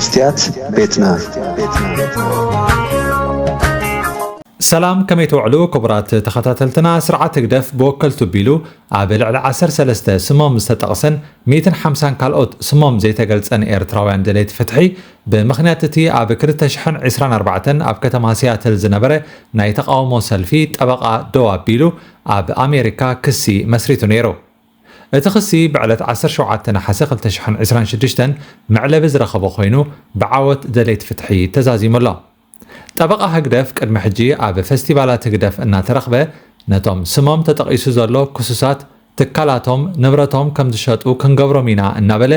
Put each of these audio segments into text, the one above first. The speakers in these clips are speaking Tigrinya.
ስትያት ቤትና። ሰላም፣ ከመይ ትውዕሉ ክቡራት ተኸታተልትና? ስርዓት ህግደፍ ብወከልቱ ኣቢሉ ኣብ ልዕሊ ዓሰርተ ሰለስተ ስሞም ዝተጠቕሰን ሚእትን ሓምሳን ካልኦት ስሞም ዘይተገልጸን ኤርትራውያን ደለይቲ ፍትሒ፣ ብምኽንያት እቲ ኣብ ክልተ ሽሕን ዕስራን ኣርባዕተን ኣብ ከተማ ሲያትል ዝነበረ ናይ ተቓውሞ ሰልፊ ጠበቓ ደው ኣቢሉ ኣብ ኣሜሪካ ክሲ መስሪቱ ነይሩ። እቲ ክሲ ብዕለት ዓሰርተ ሸውዓተ ነሓሰ ክልተ ሽሕን ዕስራን ሽዱሽተን መዕለቢ ዝረኸቦ ኮይኑ፣ ብዓወት ደለይቲ ፍትሒ ተዛዚሙ ኣሎ። ጠበቓ ህግደፍ ቅድሚ ሕጂ ኣብ ፈስቲቫላት ህግደፍ እናተረኽበ፣ ነቶም ስሞም ተጠቒሱ ዘሎ ክሱሳት ትካላቶም፣ ንብረቶም ከም ዝሸጡ ክንገብሮም ኢና እናበለ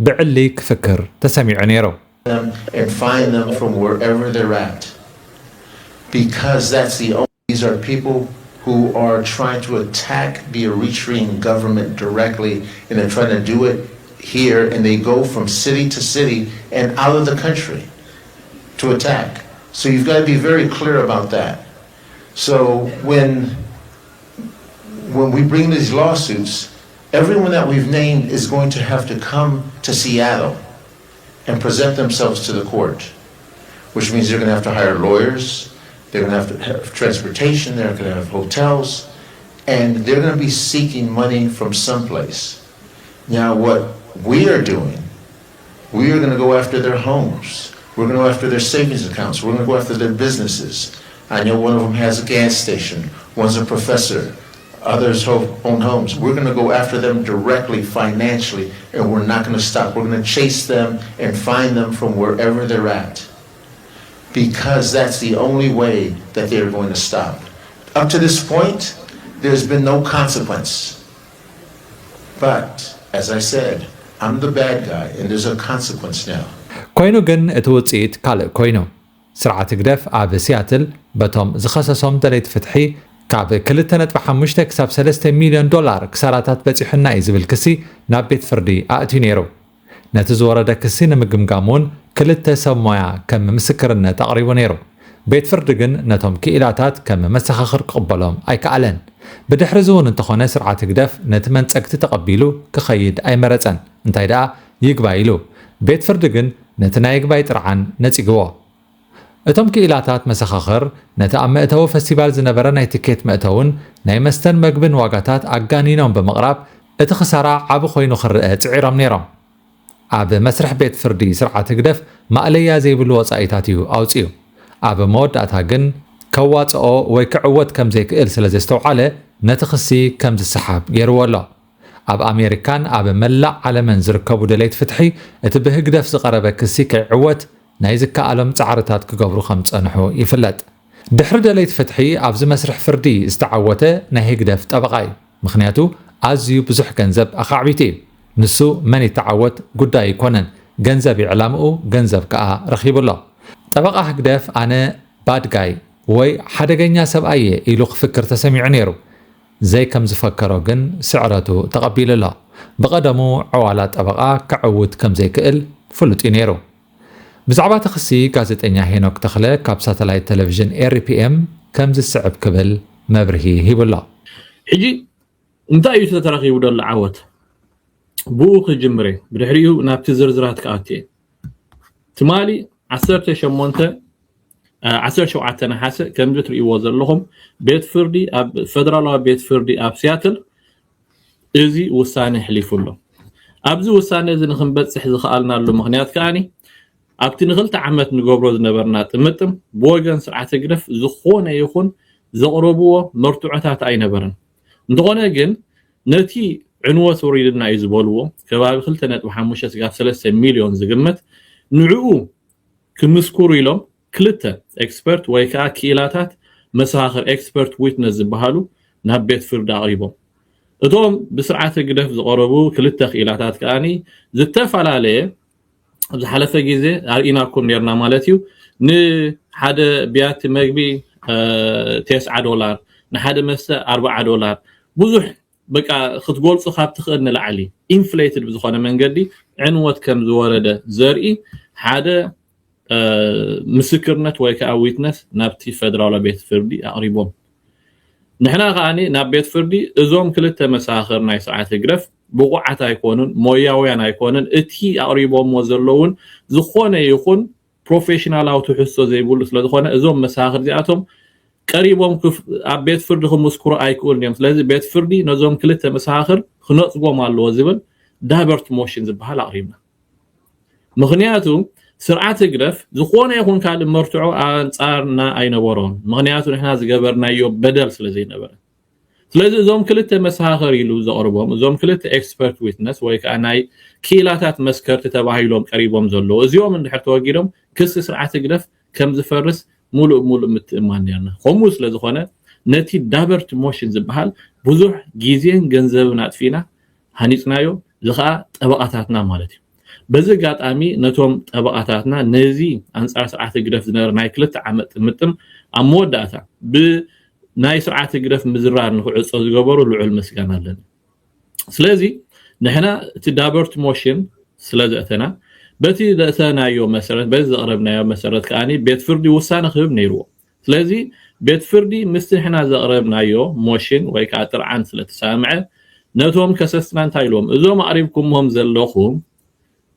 ብዕሊ ክፍክር ተሰሚዑ ነይሩ። them and find them from wherever they're at. Because that's the only, these are people who are trying to attack the Eritrean government directly, and they're trying to do it here, and they go from city to city and out of the country to attack. So you've got to be very clear about that. So when when we bring these lawsuits, everyone that we've named is going to have to come to Seattle and present themselves to the court, which means they're going to have to hire lawyers, they're going to have to have transportation, they're going to have hotels, and they're going to be seeking money from someplace. Now, what we are doing, we are going to go after their homes. We're going to go after their savings accounts. We're going to go after their businesses. I know one of them has a gas station, one's a professor, others ho- own homes. We're going to go after them directly financially, and we're not going to stop. We're going to chase them and find them from wherever they're at, because that's the only way that they're going to stop. Up to this point, there's been no consequence. But, as I said, I'm the bad guy, and there's a consequence now. ኮይኑ ግን እቲ ውፅኢት ካልእ ኮይኑ። ስርዓት ህግደፍ ኣብ ሲያትል በቶም ዝኸሰሶም ደለይቲ ፍትሒ ካብ ክልተ ነጥቢ ሓሙሽተ ክሳብ ሰለስተ ሚልዮን ዶላር ክሳራታት በፂሑና እዩ ዝብል ክሲ ናብ ቤት ፍርዲ ኣእትዩ ነይሩ። ነቲ ዝወረደ ክሲ ንምግምጋም እውን ክልተ ሰብ ሞያ ከም ምስክርነት ኣቕሪቡ ነይሩ። ቤት ፍርዲ ግን ነቶም ክኢላታት ከም መሰኻኽር ክቕበሎም ኣይከኣለን። ብድሕሪ እዚ እውን እንተኾነ ስርዓት ህግደፍ ነቲ መንፀግቲ ተቐቢሉ ክኸይድ ኣይመረፀን። እንታይ ደኣ ይግባይ ኢሉ። ቤት ፍርዲ ግን ነቲ ናይ ይግባይ ጥርዓን ነፂግዎ። እቶም ክኢላታት መሰኻኽር ነቲ ኣብ መእተዊ ፈስቲቫል ዝነበረ ናይ ትኬት መእተውን ናይ መስተን መግብን ዋጋታት ኣጋኒኖም ብምቕራብ እቲ ክሳራ ዓቢ ኮይኑ ክረአ ጽዒሮም ነይሮም። ኣብ መስርሕ ቤት ፍርዲ ስርዓት ህግደፍ ማእለያ ዘይብሉ ወጻኢታት እዩ ኣውጺኡ። ኣብ መወዳእታ ግን ከዋጽኦ ወይ ክዕወት ከም ዘይክእል ስለ ዘስተውዓለ ነቲ ክሲ ከም ዝሰሓብ ገይርዎ ኣሎ። ኣብ ኣሜሪካን ኣብ መላእ ዓለምን ዝርከቡ ደለይቲ ፍትሒ እቲ ብህግደፍ ዝቐረበ ክሲ ከይዕወት ናይ ዝከኣሎም ጻዕርታት ክገብሩ ከም ዝጸንሑ ይፍለጥ። ድሕሪ ደለይቲ ፍትሒ ኣብዚ መስርሕ ፍርዲ ዝተዓወተ ናይ ህግደፍ ጠበቓ እዩ። ምኽንያቱ ኣዝዩ ብዙሕ ገንዘብ ኣኻዕቢቱ እዩ። ንሱ መን ይተዓወት ጉዳይ ኣይኮነን፣ ገንዘብ እዩ ዕላምኡ፣ ገንዘብ ከኣ ረኺቡ ኣሎ። ጠበቓ ህግደፍ ኣነ ባድጋይ ወይ ሓደገኛ ሰብኣይ እየ ኢሉ ክፍክር ተሰሚዑ ነይሩ። ዘይከም ዝፈከሮ ግን ስዕረቱ ተቐቢሉ ኣሎ። ብቐደሙ ዕዋላ ጠበቓ ከዕውት ከም ዘይክእል ፍሉጥ እዩ ነይሩ። ብዛዕባ እቲ ክሲ ጋዜጠኛ ሄኖክ ተኽለ ካብ ሳተላይት ቴሌቪዥን ኤሪፒኤም ከምዚ ዝስዕብ ክብል መብርሂ ሂቡ ኣሎ። ሕጂ እንታይ እዩ ተተረኺቡ ዘሎ ዓወት? ብኡ ክጅምር እየ፣ ብድሕሪኡ ናብቲ ዝርዝራት ክኣቱ እየ። ትማሊ ዓሰርተ ሸሞንተ፣ እ፣ ዓሰርተ ሸውዓተ ነሓሰ ከምዚ ትርእይዎ ዘለኹም ቤት ፍርዲ፣ ኣብ ፌደራላዊ ቤት ፍርዲ ኣብ ሲያትል እዚ ውሳነ ኣሕሊፉ ኣሎ። ኣብዚ ውሳነ እዚ ንክንበፅሕ ዝኸኣልናሉ ምኽንያት ከኣኒ ኣብቲ ንክልተ ዓመት ንገብሮ ዝነበርና ጥምጥም ብወገን ስርዓት ህግደፍ ዝኾነ ይኹን ዘቕረብዎ መርትዖታት ኣይነበረን። እንተኾነ ግን ነቲ ዕንወት ወሪድና እዩ ዝበልዎ ከባቢ ክልተ ነጥቢ ሓሙሽተ ስጋብ ሰለስተ ሚልዮን ዝግመት ንዕኡ ክምስክሩ ኢሎም ክልተ ኤክስፐርት ወይ ከዓ ክኢላታት መሰኻኽር ኤክስፐርት ዊትነስ ዝበሃሉ ናብ ቤት ፍርዲ ኣቕሪቦም። እቶም ብስርዓት ህግደፍ ዝቐረቡ ክልተ ክኢላታት ከኣኒ ዝተፈላለየ ኣብ ዝሓለፈ ግዜ ኣርኢናኩም ነርና ማለት እዩ። ንሓደ ብያቲ መግቢ እ፣ ተስዓ ዶላር፣ ንሓደ መስተ ኣርብዓ ዶላር፣ ብዙሕ በቃ ክትገልፁ ካብ ትኽእል ንላዕሊ ኢንፍሌትድ ብዝኾነ መንገዲ ዕንወት ከም ዝወረደ ዘርኢ ሓደ እ፣ ምስክርነት ወይ ከዓ ዊትነስ ናብቲ ፌደራላዊ ቤት ፍርዲ ኣቕሪቦም። ንሕና ከኣ ናብ ቤት ፍርዲ እዞም ክልተ መሰኻኽር ናይ ስርዓት ህግደፍ ብቑዓት ኣይኮኑን፣ ሞያውያን ኣይኮኑን። እቲ ኣቕሪቦሞ ዘለውን ዝኾነ ይኹን ፕሮፌሽናላዊ ትሕዝቶ ዘይብሉ ስለዝኾነ እዞም መሳኽር እዚኣቶም ቀሪቦም ኣብ ቤት ፍርዲ ክምስክሩ ኣይክእሉን እዮም። ስለዚ ቤት ፍርዲ ነዞም ክልተ መሳኽር ክነፅጎም ኣለዎ ዝብል ዳበርት ሞሽን ዝበሃል ኣቕሪብና። ምኽንያቱ ስርዓት ህግደፍ ዝኾነ ይኹን ካልእ መርትዖ ኣንጻርና ኣይነበሮን። ምኽንያቱ ንሕና ዝገበርናዮ በደል ስለ ዘይነበረ። ስለዚ እዞም ክልተ መሳኽር ኢሉ ዘቕርቦም፣ እዞም ክልተ ኤክስፐርት ዊትነስ ወይ ከዓ ናይ ክኢላታት መስከርቲ ተባሂሎም ቀሪቦም ዘለዉ፣ እዚኦም እንድሕር ተወጊዶም ክሲ ስርዓት ህግደፍ ከም ዝፈርስ ሙሉእ ሙሉእ ምትእማን ነርና። ከምኡ ስለ ዝኾነ ነቲ ዳበርት ሞሽን ዝበሃል ብዙሕ ግዜን ገንዘብን ኣጥፊና ሃኒፅናዮ፣ እዚ ከዓ ጠበቓታትና ማለት እዩ። በዚ ኣጋጣሚ ነቶም ጠበቓታትና ነዚ ኣንፃር ስርዓት ህግደፍ ዝነበረ ናይ ክልተ ዓመት ጥምጥም ኣብ መወዳእታ ብናይ ስርዓት ህግደፍ ምዝራር ንክዕፆ ዝገበሩ ልዑል ምስጋና ኣለኒ። ስለዚ ንሕና እቲ ዳበርት ሞሽን ስለ ዘእተና በቲ ዘእተናዮ መሰረት በዚ ዘቕረብናዮ መሰረት ከዓኒ ቤት ፍርዲ ውሳነ ክህብ ነይርዎ። ስለዚ ቤት ፍርዲ ምስቲ ንሕና ዘቕረብናዮ ሞሽን ወይ ከዓ ጥርዓን ስለ ተሰማምዐ ነቶም ከሰስትና እንታይ ኢልዎም? እዞም ኣቕሪብኩሞም ዘለኹም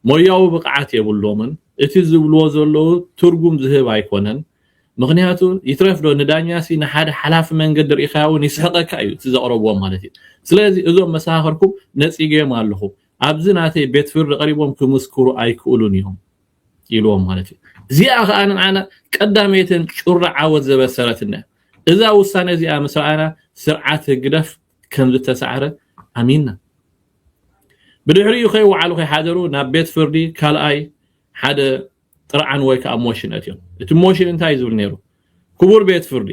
ሞያዊ ብቕዓት የብሎምን፣ እቲ ዝብልዎ ዘለዉ ትርጉም ዝህብ ኣይኮነን። ምኽንያቱ ይትረፍ ዶ ንዳኛ ሲ ንሓደ ሓላፊ መንገዲ ርኢኻያ እውን ይስሕቐካ እዩ እቲ ዘቕረብዎ ማለት እዩ። ስለዚ እዞም መሳኽርኩም ነፂገዮም ኣለኹ፣ ኣብዚ ናተይ ቤት ፍርዲ ቀሪቦም ክምስክሩ ኣይክእሉን እዮም ኢልዎም ማለት እዩ። እዚኣ ከዓ ንዓና ቀዳመይትን ጩራ ዓወት ዘበሰረትና እዛ ውሳነ እዚኣ ምስ ረኣና ስርዓት ህግደፍ ከም ዝተሳዕረ ኣሚንና። ብድሕሪኡ ከይወዓሉ ከይሓደሩ ናብ ቤት ፍርዲ ካልኣይ ሓደ ጥርዓን ወይ ከዓ ሞሽን ኣትዮም። እቲ ሞሽን እንታይ ዝብል ነይሩ? ክቡር ቤት ፍርዲ፣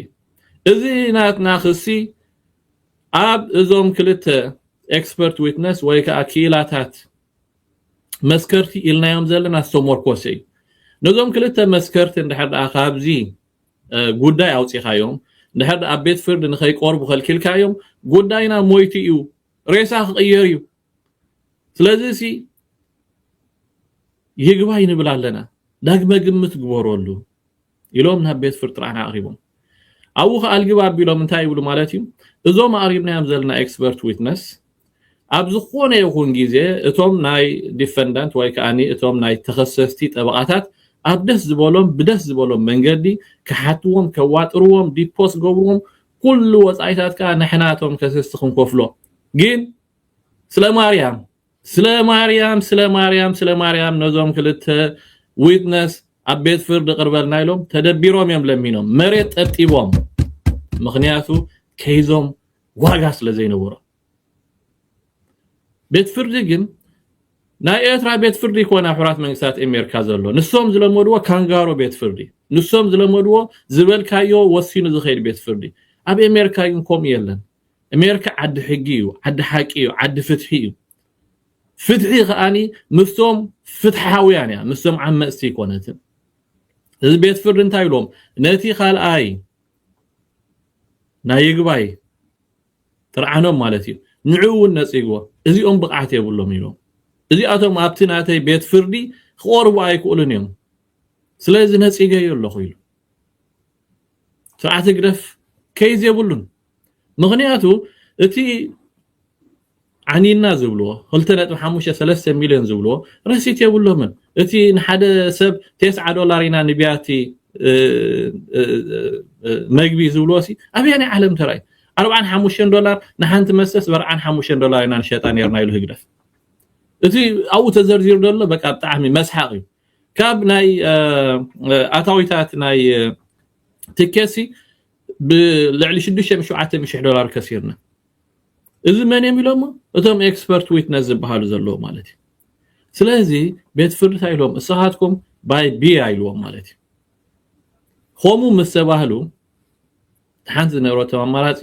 እዚ ናትና ክሲ ኣብ እዞም ክልተ ኤክስፐርት ዊትነስ ወይ ከዓ ክኢላታት መስከርቲ ኢልናዮም ዘለና ዝተመርኮሰ እዩ። ነዞም ክልተ መስከርቲ እንድሕር ደኣ ካብዚ ጉዳይ ኣውፂኻዮም እንድሕር ኣብ ቤት ፍርዲ ንኸይቀርቡ ከልኪልካዮም ጉዳይና ሞይቱ እዩ፣ ሬሳ ክቕየር እዩ። ስለዚ ሲ ይግባይ ንብል ኣለና፣ ዳግመ ግምት ግበረሉ ኢሎም ናብ ቤት ፍርዲ ጥርዓን ኣቕሪቦም። ኣብኡ ከዓ ኣልግብ ኣቢሎም እንታይ ይብሉ ማለት እዩ? እዞም ኣቕሪብናዮም ዘለና ኤክስፐርት ዊትነስ ኣብ ዝኾነ ይኹን ግዜ እቶም ናይ ዲፈንዳንት ወይ ከዓ እቶም ናይ ተኸሰስቲ ጠበቓታት ኣብ ደስ ዝበሎም ብደስ ዝበሎም መንገዲ ክሓትዎም፣ ከዋጥርዎም፣ ዲፖስ ገብርዎም፣ ኩሉ ወፃኢታት ከዓ ንሕና እቶም ከሰስቲ ክንከፍሎ። ግን ስለ ማርያም ስለ ማርያም ስለ ማርያም ስለ ማርያም ነዞም ክልተ ዊትነስ ኣብ ቤት ፍርዲ ቅርበልና ኢሎም ተደቢሮም እዮም ለሚኖም መሬት ጠብጢቦም። ምኽንያቱ ከይዞም ዋጋ ስለ ዘይነበሮ ቤት ፍርዲ ግን ናይ ኤርትራ ቤት ፍርዲ ይኮነ ኣብ ሕራት መንግስታት ኣሜሪካ ዘሎ ንሶም ዝለመድዎ ካንጋሮ ቤት ፍርዲ ንሶም ዝለመድዎ ዝበልካዮ ወሲኑ ዝኸይድ ቤት ፍርዲ ኣብ ኣሜሪካ ግን ከምኡ የለን። ኣሜሪካ ዓዲ ሕጊ እዩ፣ ዓዲ ሓቂ እዩ፣ ዓዲ ፍትሒ እዩ። ፍትሒ ከዓኒ ምስቶም ፍትሓውያን እያ፣ ምስቶም ዓመፅቲ ኣይኮነትን። እዚ ቤት ፍርዲ እንታይ ኢሎም ነቲ ካልኣይ ናይ ይግባይ ጥርዓኖም ማለት እዩ ንዕኡ እውን ነፂግዎ እዚኦም ብቕዓት የብሎም ኢሎም እዚኣቶም ኣብቲ ናተይ ቤት ፍርዲ ክቐርቡ ኣይክእሉን እዮም ስለዚ ነፂገዮ ኣለኹ ኢሉ ስርዓት ህግደፍ ኬዝ የብሉን ምኽንያቱ እቲ ዓኒና ዝብልዎ ክልተ ነጥቢ ሓሙሽተ ሰለስተ ሚልዮን ዝብልዎ ረሲት የብሎምን እቲ ንሓደ ሰብ ቴስዓ ዶላር ኢና ንብያቲ መግቢ ዝብልዎ ሲ ኣበየናይ ዓለም ተራእዩ ኣርብዓን ሓሙሽተን ዶላር ንሓንቲ መስተስ በርዓን ሓሙሽተን ዶላር ኢና ንሸጣ ነርና ኢሉ ህግደፍ እቲ ኣብኡ ተዘርዚሩ ዘሎ በቃ ብጣዕሚ መስሓቕ እዩ ካብ ናይ ኣታዊታት ናይ ትኬሲ ብልዕሊ ሽዱሽተ ሚእቲ ሸውዓተ ሚእቲ ዶላር ከሲርና እዚ መን እዮም ኢሎሞ እቶም ኤክስፐርት ዊትነስ ዝበሃሉ ዘለዉ ማለት እዩ ስለዚ ቤት ፍርድታ ኢሎም እሳኻትኩም ባይ ቢያ ኢልዎም ማለት እዩ ከምኡ ምስ ተባህሉ ሓንቲ ዝነበረቶም ኣማራፂ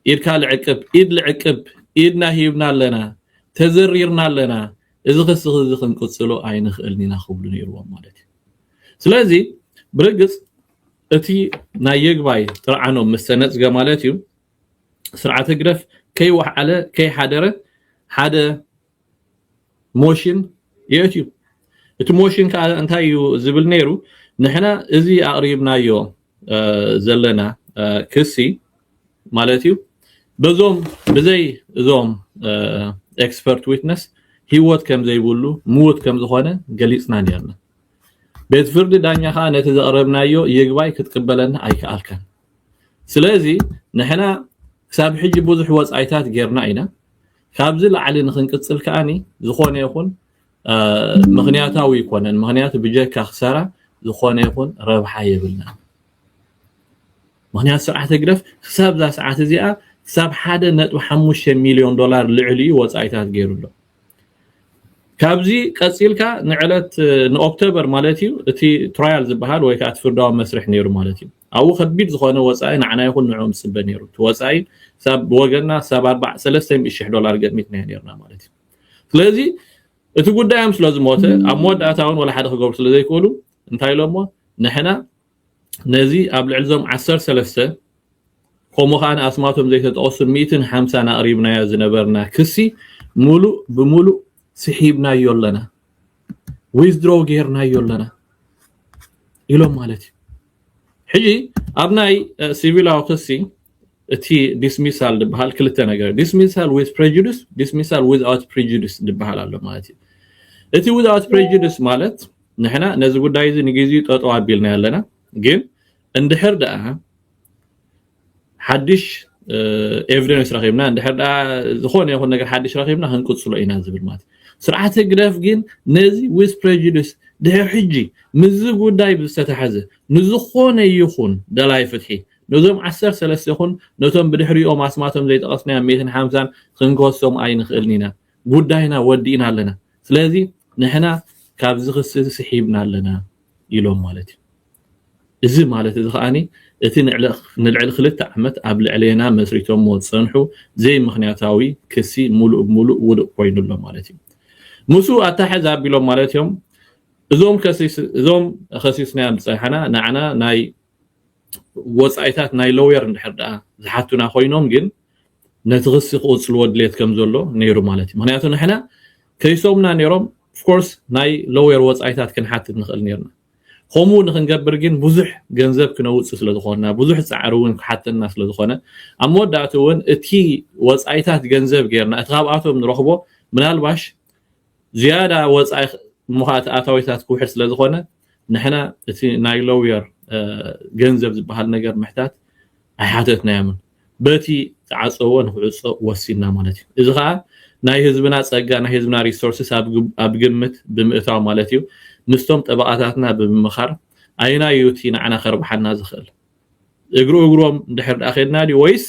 ኢድካ ልዕቅብ ኢድ ልዕቅብ ኢድና ሂብና ኣለና ተዘሪርና ኣለና እዚ ክስኺ እዚ ክንቅፅሎ ኣይንኽእልን ኢና ክብሉ ነይርዎም ማለት እዩ ስለዚ ብርግፅ እቲ ናይ የግባይ ጥርዓኖም ምስ ተነፅገ ማለት እዩ ስርዓት ህግደፍ ከይወሓለ ከይሓደረ ሓደ ሞሽን የእትዩ እቲ ሞሽን ከዓ እንታይ እዩ ዝብል ነይሩ ንሕና እዚ ኣቕሪብናዮ ዘለና ክሲ ማለት እዩ በዞም ብዘይ እዞም expert witness ህይወት ከም ዘይብሉ፣ ምዉት ከም ዝኾነ ገሊጽና ነርና። ቤት ፍርዲ ዳኛ ከኣ ነቲ ዘቕረብናዮ ይግባይ ክትቅበለና ኣይከኣልካን። ስለዚ ንሕና ክሳብ ሕጂ ብዙሕ ወጻኢታት ጌርና ኢና። ካብዚ ላዕሊ ንክንቅጽል ከኣኒ ዝኾነ ይኹን ምክንያታዊ ይኮነን። ምክንያቱ ብጀካ ክሳራ ዝኾነ ይኹን ረብሓ የብልና። ምክንያቱ ስርዓት ህግደፍ ክሳብ እዛ ሰዓት እዚኣ ክሳብ ሓደ ነጥቢ ሓሙሽተ ሚልዮን ዶላር ልዕሊ እዩ ወጻኢታት ገይሩ ኣሎ። ካብዚ ቀጺልካ ንዕለት ንኦክቶበር ማለት እዩ እቲ ትራያል ዝበሃል ወይ ከዓ እቲ ፍርዳዊ መስርሕ ነይሩ ማለት እዩ። ኣብኡ ከቢድ ዝኾነ ወጻኢ ንዓና ይኹን ንዕኦም ዝፅበ ነይሩ። እቲ ወጻኢ ሳብ ብወገንና ሳብ ኣርባዕ ሰለስተ ሚእቲ ሽሕ ዶላር ገጥሚትና ነርና ማለት እዩ። ስለዚ እቲ ጉዳዮም ስለ ዝሞተ ኣብ መወዳእታ እውን ወላ ሓደ ክገብሩ ስለ ዘይክእሉ እንታይ ኢሎሞ ንሕና ነዚ ኣብ ልዕሊ ዞም ዓሰርተ ሰለስተ ከምኡ ከዓ ንኣስማቶም ዘይተጠቐሱ ሚእትን ሓምሳን ኣቕሪብናዮ ዝነበርና ክሲ ሙሉእ ብሙሉእ ስሒብናዮ ኣለና፣ ዊዝድሮው ጌርናዮ ኣለና ኢሎም ማለት እዩ። ሕጂ ኣብ ናይ ሲቪላዊ ክሲ እቲ ዲስሚሳል ዝበሃል ክልተ ነገር፣ dismissal with prejudice፣ dismissal without prejudice ዝበሃል ኣሎ ማለት እዩ። እቲ without prejudice ማለት ንሕና ነዚ ጉዳይ እዚ ንግዜኡ ጠጠው ኣቢልና ኣለና፣ ግን እንድሕር ደኣ ሓድሽ ኤቪደንስ ረኺብና እንድሕር ደኣ ዝኾነ ይኹን ነገር ሓድሽ ረኺብና ክንቅጽሎ ኢና ዝብል ማለት እዩ። ስርዓት ህግደፍ ግን ነዚ with prejudice ድሕር ሕጂ ምስዚ ጉዳይ ብዝተተሓዘ ንዝኾነ ይኹን ደላይ ፍትሒ ነዞም ዓሰርተ ሰለስተ ይኹን ነቶም ብድሕሪኦም ኣስማቶም ዘይጠቐስናዮም ሚእትን ሓምሳን ክንከሶም ኣይንኽእልን ኢና። ጉዳይና ወዲእና ኣለና። ስለዚ ንሕና ካብዚ ክሲ ስሒብና ኣለና ኢሎም ማለት እዩ። እዚ ማለት እዚ ከዓኒ እቲ ንልዕሊ ክልተ ዓመት ኣብ ልዕሌና መስሪቶሞ ዝፀንሑ ዘይምክንያታዊ ክሲ ሙሉእ ብሙሉእ ውድቕ ኮይኑ ኣሎ ማለት እዩ። ምስኡ ኣታሓዝ ኣቢሎም ማለት እዮም እዞም ከሲስናዮም ዝፀንሐና ንዓና ናይ ወፃኢታት ናይ ሎየር እንድሕር ደኣ ዝሓቱና ኮይኖም ግን ነቲ ክሲ ክቕፅልዎ ድሌት ከም ዘሎ ነይሩ ማለት እዩ። ምክንያቱ ንሕና ከይሶምና ነይሮም ኦፍኮርስ ናይ ሎየር ወፃኢታት ክንሓትት ንኽእል ነርና። ከምኡ ንክንገብር ግን ብዙሕ ገንዘብ ክነውፅእ ስለዝኾንና ብዙሕ ፃዕሪ እውን ክሓተና ስለዝኾነ ኣብ መወዳእቲ እውን እቲ ወፃኢታት ገንዘብ ጌርና እቲ ካብኣቶም ንረኽቦ ምናልባሽ ዝያዳ ወፃኢ ምዃእቲ ኣታዊታት ክውሕድ ስለዝኾነ ንሕና እቲ ናይ ሎየር ገንዘብ ዝበሃል ነገር ምሕታት ኣይሓተትናዮምን። በቲ ዝዓፀዎ ንክዕፆ ወሲንና ማለት እዩ። እዚ ከዓ ናይ ህዝብና ፀጋ ናይ ህዝብና ሪሶርስስ ኣብ ግምት ብምእታው ማለት እዩ። ምስቶም ጠበቓታትና ብምምኻር ኣየናይ እዩ እቲ ንዓና ከርብሓና ዝኽእል እግሪ እግሮም እንድሕር ደኣ ከድና ድዩ ወይስ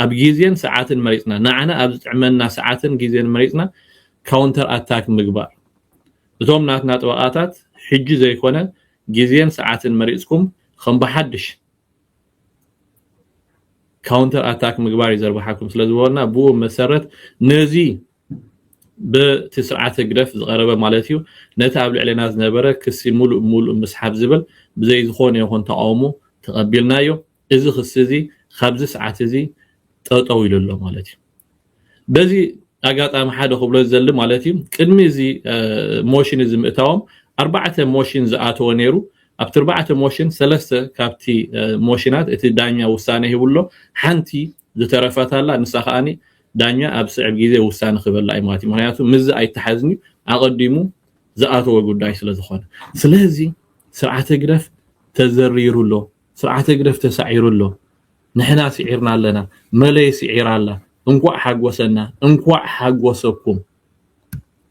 ኣብ ግዜን ሰዓትን መሪፅና ንዓና ኣብ ዝጥዕመና ሰዓትን ግዜን መሪፅና ካውንተር ኣታክ ምግባር እቶም ናትና ጠበቓታት ሕጂ ዘይኮነ ግዜን ሰዓትን መሪፅኩም ከም ብሓድሽ ካውንተር ኣታክ ምግባር እዩ ዘርብሓኩም ስለ ዝበለና ብኡ መሰረት ነዚ በቲ ስርዓት ህግደፍ ዝቐረበ ማለት እዩ ነቲ ኣብ ልዕሌና ዝነበረ ክሲ ሙሉእ ሙሉእ ምስሓብ ዝብል ብዘይ ዝኾነ ይኹን ተቃውሞ ተቐቢልናዮ። እዚ ክሲ እዚ ካብዚ ሰዓት እዚ ጠጠው ኢሉ ኣሎ ማለት እዩ። በዚ ኣጋጣሚ ሓደ ክብሎ ዝደሊ ማለት እዩ ቅድሚ እዚ ሞሽን እዚ ምእታዎም ኣርባዕተ ሞሽን ዝኣተወ ነይሩ። ኣብቲ ኣርባዕተ ሞሽን ሰለስተ ካብቲ ሞሽናት እቲ ዳኛ ውሳነ ሂቡ ኣሎ። ሓንቲ ዝተረፈት ኣላ ንሳ ከዓኒ ዳኛ ኣብ ስዕብ ግዜ ውሳነ ክበላ እዩ ማለት እዩ። ምክንያቱ ምስዚ ኣይተሓዝን እዩ ኣቐዲሙ ዝኣተወ ጉዳይ ስለ ዝኾነ። ስለዚ ስርዓት ህግደፍ ተዘሪሩ ኣሎ፣ ስርዓት ህግደፍ ተሳዒሩ ኣሎ። ንሕና ስዒርና ኣለና፣ መለይ ስዒራ ኣላ። እንኳዕ ሓጎሰና፣ እንኳዕ ሓጎሰኩም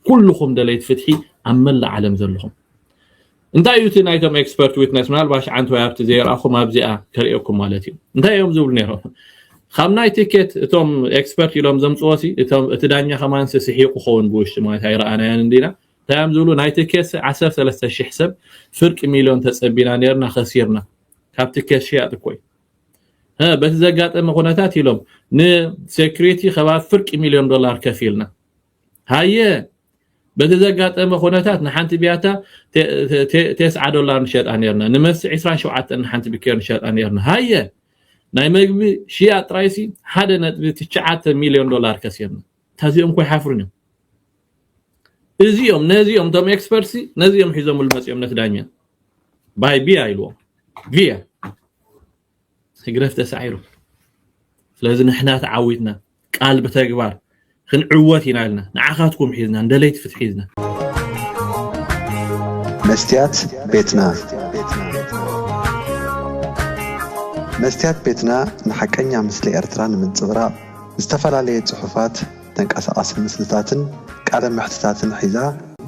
ኩልኹም ደለይቲ ፍትሒ ኣብ መላእ ዓለም ዘለኹም። እንታይ እዩ እቲ ናይቶም ኤክስፐርት ዊትነስ ምናልባሽ ዓንተወይ ኣብቲ ዘይረኣኹም ኣብዚኣ ከርእየኩም ማለት እዩ። እንታይ እዮም ዝብሉ ነይሮም? ካብ ናይ ቲኬት እቶም ኤክስፐርት ኢሎም ዘምፅዎ ሲ እቲ ዳኛ ከማን ስሒቁ ክኸውን ብውሽጢ ማለት ኣይረኣናያን እንዲና እንታይ እዮም ዝብሉ ናይ ቲኬት ዓሰርተ ሰለስተ ሽሕ ሰብ ፍርቂ ሚልዮን ተፀቢና ነርና ከሲርና ካብ ቲኬት ሽያጥ እኮ እዩ። በቲ ዘጋጠመ ኩነታት ኢሎም ንሴኩሪቲ ከባቢ ፍርቂ ሚልዮን ዶላር ከፊልና ሃየ በቲ ዘጋጠመ ኩነታት ንሓንቲ ቢያታ ቴስዓ ዶላር ንሸጣ ነርና ንመስዕ ዕስራን ሸውዓተን ንሓንቲ ብኬር ንሸጣ ነርና ሃየ ናይ መግቢ ሽያጥ ጥራይሲ ሓደ ነጥቢ ትሽዓተ ሚልዮን ዶላር ከሲርና ታዚኦም ኮ ይሓፍሩን እዮም እዚኦም ነዚኦም ቶም ኤክስፐርትሲ ነዚኦም ሒዞምሉ መፂኦም ነቲ ዳኛ ባይ ቢያ ኢልዎም ቪያ ህግደፍ ተሳዒሩ ስለዚ ንሕና ተዓዊትና ቃል ብተግባር ክንዕወት ኢና ኢልና ንዓኻትኩም ሒዝና ንደለይቲ ፍትሒ ሒዝና። መስትያት ቤትና። መስትያት ቤትና ንሓቀኛ ምስሊ ኤርትራ ንምንጽብራቕ ዝተፈላለየ ጽሑፋት፣ ተንቀሳቓሲ ምስልታትን ቃለ መሕትታትን ሒዛ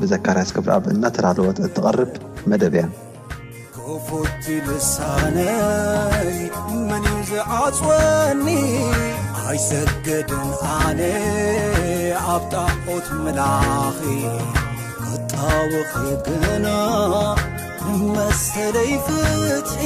ብዘካርያስ ክብረኣብ እናተዳለወት እትቐርብ መደብ እያ። ክፉት ልሳነይ መን እዩ ዝዓጽወኒ? ኣይሰግድን ኣነ ኣብ ጣዖት ምላኺ ክጣወኺ ግና መሰለይ ፍትሒ